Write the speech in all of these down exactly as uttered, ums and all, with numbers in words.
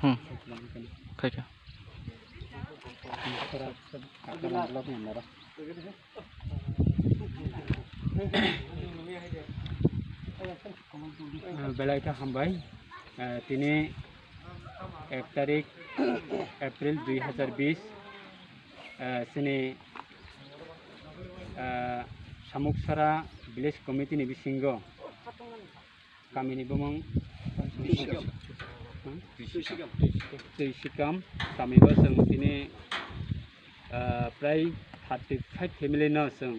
Hmm. Khaikha. Belai khe hambai. Eh, tini ek tarik April dui hazar bish, eh, chini, eh, Samuksara Village Committee ni bisingo kamini bumung Twisikam kami bo chwng tini, ah, prai thirty five family no chwng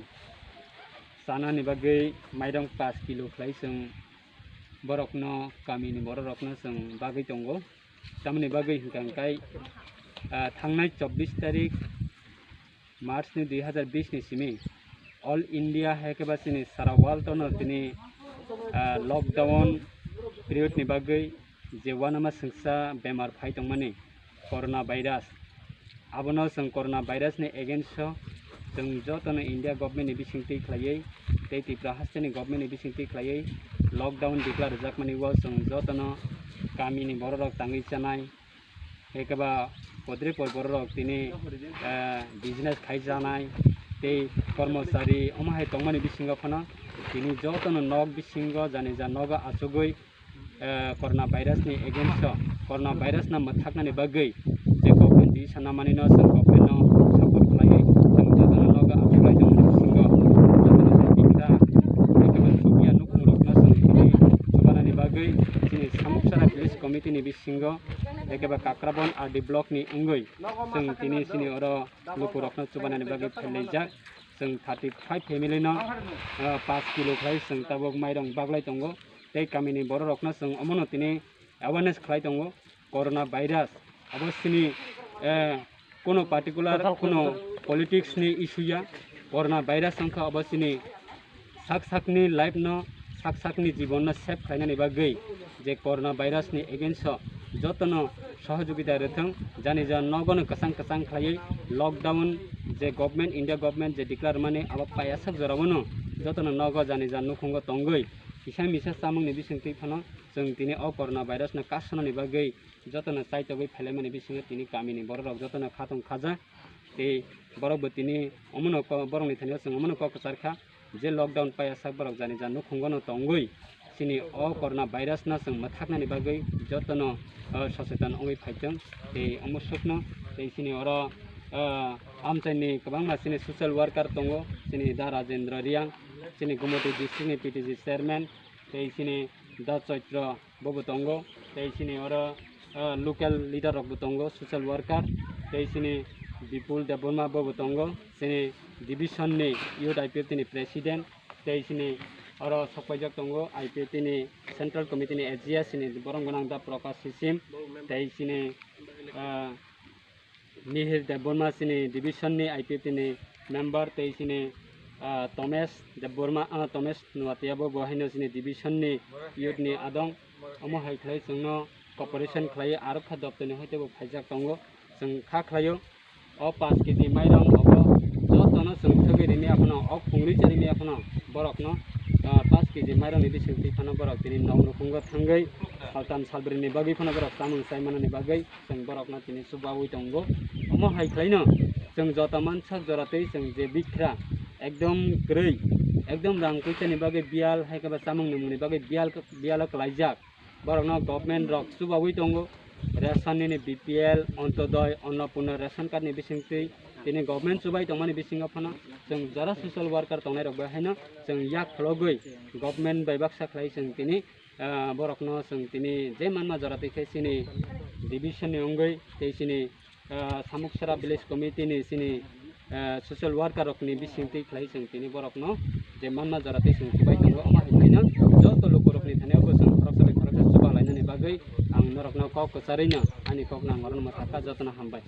chanani bagwi mairang paanch kilo khlai chwng borokno, kamini bororokno chwng bagwi tongo. Tamoni bagwi hwnkha hwnkhe, ah, thangnai chobbish tarik March ni dui hazar bish ni simi All India hai khe ba chini sara world no tini, ah, lockdown period ni bagwi je uanama swngsa bemar phai tongmani corona virus, abono chwng corona virus ni against o chwng jotono India government ni bisingtwi khlaiwi tei Tripura haste ni government ni bisingtwi khlaiwi lockdown declare rwjakmani o chwng jotono kamini bororok tangwi chanai, ekeba podre por bororok tini, eh, business khai janai tei kormochari omo hai tongmani bisingo phano tini jotono nok bisingo jani ja nogo achugwi, eh, corona virus ni against o, corona virus no mwthaknani bagwi je government decision namanino chwng government no support khlaiwi chwng jotono nogo achuklai tongmani bisingo jotono bikha ekeba chukya nukhungrokno chwng tini chubanani bagwi chini Samuksara Village Committee ni bisingo ekeba Kakrabon R D block ni wngwi chwng tini chini oro lukurokno chubanani bagwi phelaijak. Chwng thirty five family no, ah, paanch kilo khlai chwng tabuk mairang baglai tongo. Tei kamini bororokno chwng omono tini awareness khlai tongo. Corona virus abo chini, eh, kuno particular kuno politics ni issue ya. Corona virus wngkha abo chini sak sakni life no, sak sakni jibon no save khlainani bagwi je corona virus ni against o jotono sohojogita rwthwng, jani ja nogono kwchang kwchang khlaiwi lockdown je government, India government je declare mani abo paiyasak jorao no jotono nogo jani ja nukhungo tongwi kisa misa chamungni bisingtwi phano chwng tini o corona virus no kasanani bagwi jotono chaitogwi phelaimani bisingo tini kamini bororok jotono khatong khaja. Tei borok bo tini omono ko-, borokni thani o chwng omono kok kwchar kha je lockdown paiyasak borok jani ja nukhungo no tongwi chini o corona virus no chwng mwthaknani bagwi jotono, o, soseton wngwi phaitong. Tei omo sukno tei chini oro, o, amchaini kwbangma chini social worker tongo, chini Da Rajendra Reang, chini Gumoti district ni P T C chairman, tei chini Da Choitro bobo tongo, tei chini oro, ah, local leader rok bo tongo, social worker, tei chini Bipul Debbarma bobo tongo, chini division ni youth I P F T ni president, tei chini oro sokpaijak tongo I P F T ni central committee ni A G S chini borok gwnang da Prakash Sisim, tei chini, ah, Mihir Debbarma chini division ni I P F T ni member tei chini, ah, Tomesh Debbarma, ah, Tomesh Nuatia bo, bo haino chini division ni youth ni adong. Omo hai khlai chwngno cooperation khlai aro kha doptoni hai teibo phaijak tongo. Chwng kha khlaio o paanch K G mairang obo jotono chwng thwgwi rimya phano, o phungri cha rimya phano borokno, ah, paanch K G mairangni bisingtwi phano borok tini nok nukhungo thangwi saltham salbrini bagwi phano borok chamung chai manani bagwi chwng borokno tini chubaui tongo. Omo hai khlaino chwng joto mansak jora tei chwng je bikra ekdom kwrwi, ekdom rang puisani bagwi biyal hai khe ba chamung nungmungni bagwi biyal, biyalo kwlaijak. Borokno government rok chubaui tongo. Ration nini B P L, Antyodoi, Annapurna ration card ni bisingtwi tini government chubai tongmani bisingo phano chwng jora social worker tongnai rok bai haino chwng yak khologwi government bai baksa khlai chwng tini ah, borokno chwng tini je manma jora twi khe chini division ni wngwi tei chini, ah, Samuksara village committee ni chini, ah, social worker rok ni bising twi khlai chwng tini borokno je manma jora twi chwng chubai tongo. Omo hai khlaino joto luku rok ni thani o bo chwng khoroksa bai khoroksa chuba lainani bagwi ang norokno kok kwcharwi no ani kok nang oro no mwthakha, jotono hambai.